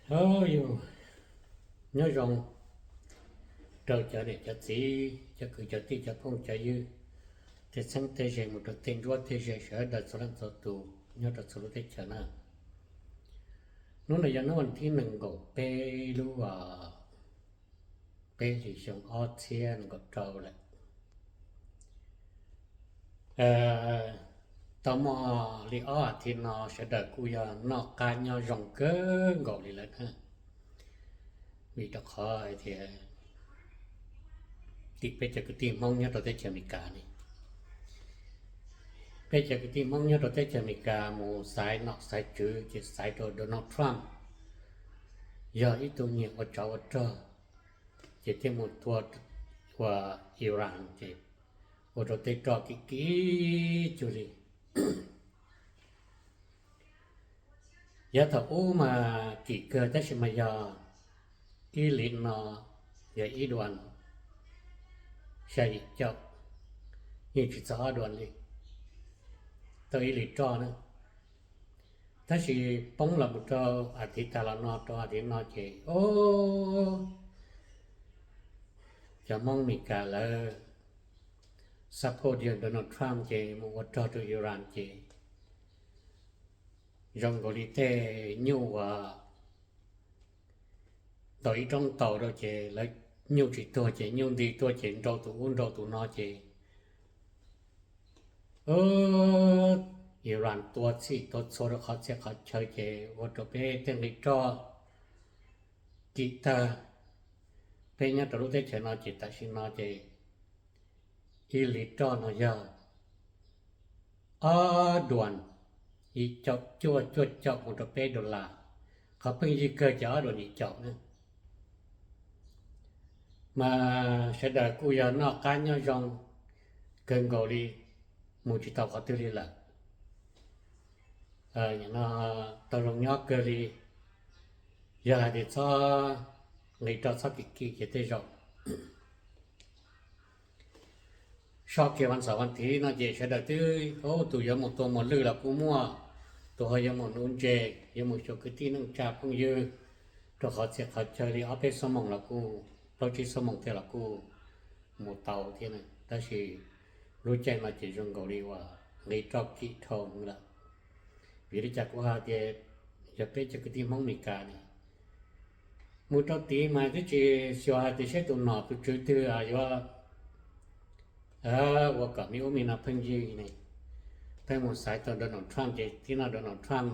Hawb yug, nyob zoo rau cov niam cov txiv, cov kwv cov tij, cov phooj cov ywg, tej txheeb tej ze mus rau tej nruab tej ze sawv daws txhua leej txhua tus nyob rau txhua lub teb chaws na. Hnub no yog hnub vas thib nees nkaum peb lub peb hlis xyoo ob txhiab nees nkaum rau lawm. Tau muaj li ob as thiv no sawv daws kuj yog noj qab nyob zoo kawg nkaus li lawm na. Vim rau qhov hais tias tim peb cov kwv tij Hmoob nyob rau teb chaws Amelikas ne, peb cov kwv tij Hmoob nyob rau teb chaws Amelikas mus xaiv nom xaiv tswv ces xaiv rau Donald Trump, yog ib tug nyiam ua tsov ua rog, ces thiaj mus tua ua Iran ces ua rau tej roj kim kim cuag li. Yav thaum ub mas kim kawg tab sis mas yog ib li no, yog ib duas xya yim caum, yeej tsis txog ob duas li, tau ib li roj na. Tab sis poob los mus rau as thiv tag los no, rau as thiv no ces o, cov Hmoob Amelikas lawv support yog Donald Trump ces mus ua rog rau Iran ces zoo nkaus li tej nyuj uas ntaus ib roob taus rau ces lawv nyuj tsis tuag ces nyuj nti tuaj ces nrau tus ub nrau tus no ces Iran tua txhij tua txhua rau qhov txhia qhov chaw ces ua rau peb tej nqi roj kim tag. Peb nyob rau lub teb chaws no ces tam sim no ces ib li roj no yog ob duas yim caum cuaj cuaj caum mus rau peb dollar, qhov pheej yig kawg ces ob duas yim caum na. Mas sawv daws kuj yog noj qab nyob zoo kawg nkaus li, mus tsis tau qhov twg li lawm. Tau zoo nyob kawg li, yog hais tias txhob nqi roj txhob kim kim ces tej zaum soj kiag vas xaum vas thiv no ces sawv daws twb, tus yuav mus tua muas lwj los kuj muaj, tus ho yuav mus nuv ntses, yuav mus xyuas kwv tij neej tsa phooj ywg, rau qhov txhia qhov chaw li ob peb xuab moos los kuj, plaub tsib xuab moos thiab los kuj mus tau thiab. Tab sis lub caij no ces zoo nkaus li uas nqi roj kim dhau lawm. Vim li cas kuv hais tias yog peb cov kwv tij Hmoob Amelikas ne, mus rau tid mas twb tsis xyuas hais tias seb tus nom tus tswv twg yuav ua kom me ub me no pheej yig ne, pheej mus xaiv tau Donald Trump ces thib no Donald Trump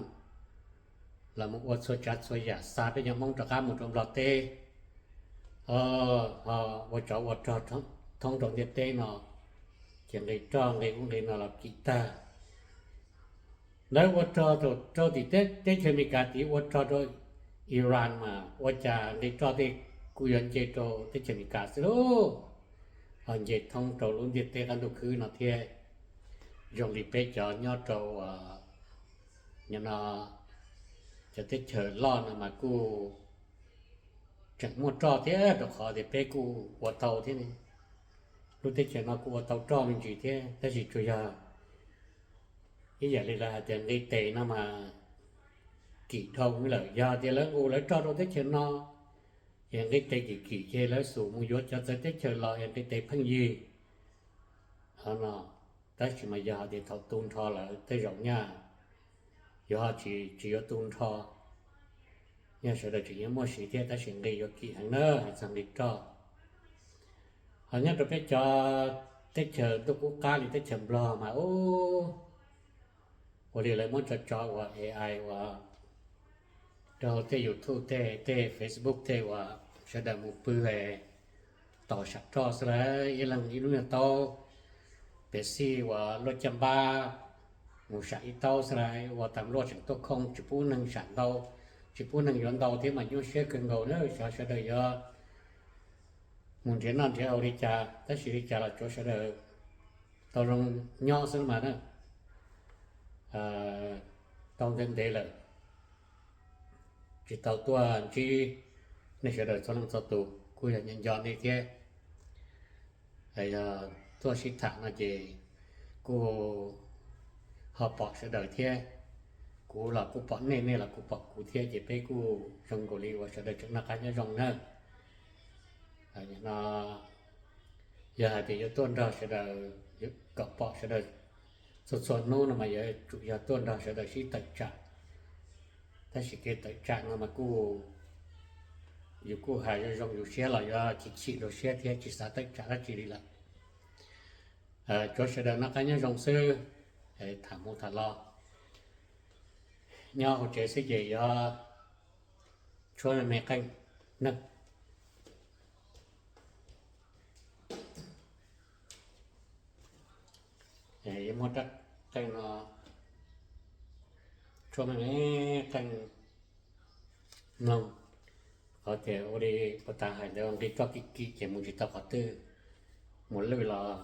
los mus ua txhua tsav txhua yam xa peb cov Hmoob rov qab mus rau Nplog teb, ho ua tsov ua rog thoob rau ntiaj teb no, ces nqi roj nqi ub nqi no los kim tag. Lawv ua rog rau tim teb chaws Amelikas tid ua rog rau Iran mas ua cas nqi roj tej kuj yuav nce rau teb chaws Amelikas xwb lauj, ho nce thoob rau lub ntiaj teb qab ntuj khwb no thiab. Zoo li peb cov nyob rau no cov teb chaws loj no mas kuj tseem muaj roj thiab rau qhov tias peb kuj ua tau thiab ne. Lub teb chaws no kuj ua tau roj me ntsis thiab tab sis tsuas yog ib yam li lawv hais tias nqi tes no mas kim dhau lawm. Yog tias lawv nqus lawv roj rau teb chaws no es nqi tes kim kim ces lawv xub mus yuav cov txawv teb chaws los es nqi tes pheej yig. Tab sis mas yog hais tias thaum tu nrho lawm tej zaum nyaj yuav ho tsis yuav tu nrho, nyaj sawv daws tseem yuav muaj siv thiab tab sis nqi yuav kim heev na hais txog nqi roj. Ho nyob rau peb cov teb chaws ntuj qub qab li teb chaws Nplog mas ub, ua li lawv muab tso tso ua A I ua rau hauv tej YouTube tej, tej Facebook tej uas sawv daws mus pw tos sam roj xwb las, ib leeg ib lub nyuag taub, pev xij uas luaj caj npab mus sam ib taub xwb las, ua tas luaj tseem tuaj khooj tsis pub neeg sam ntau, tsis pub neeg yuav ntau thiab mas nyuaj siab kawg nkaus na. Xyov sawv daws yuav mus nrhiav noj nrhiav haus li cas, tab sis li cas los tsuav sawv daws tau zoo nyob xwb mas na. Tau ntev ntev lawm tsis tau tuaj ntsib nej sawv daws txhua leej txhua tus, kuj yog nco nco nej thiab. Yog tuaj sib tham no ces kuj ho pom sawv daws thiab, Kuv los kuj pom nej, nej los kuj pom kuv thiab, ces peb kuj zoo nkaus li uas sawv daws tseem noj qab nyob zoo na. No, yog hais tias yuav tuaj nrog sawv daws, kom pom sawv daws txhua txhua hnub no mas yuav tsum yog tuaj nrog sawv daws sib tawm tsam. Tab sis kev tawm tsam no mas kuj, yus kuj hais zoo zoo yus siab los yuav chim chim rau siab thiab tsis xav tawm tsam dab tsi li lawm. Tsuav sawv daws noj qab nyob zoo xwb, tham mus tham los nyob hauv tsev xwb ces yuav tshuab me me qeej na. Yuav muab rab qeej no tshuab me me qeej mloog, qhov tias ua li puag ta hais ntawd nqi roj kim kim ces mus tsis tau qhov twg, mus lwj los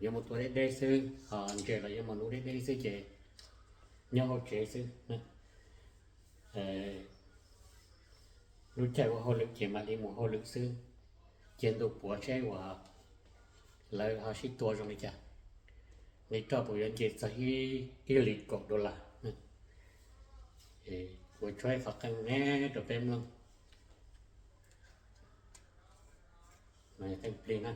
yuav mus tua deb deb xwb, ho ntses los yuav mus nuv deb deb xwb ces nyob hauv tsev xwb. Lub caij ua hauj lwm ces mam li mus hauj lwm xwb, cia ntuj puav seb uas lawv ho sib tua zoo li cas. Nqi roj puas yuav nce txog ib, ib hlis kaum dollar. Kuv tshuab ib qho qeej me rau peb mloog. Qeej plig na.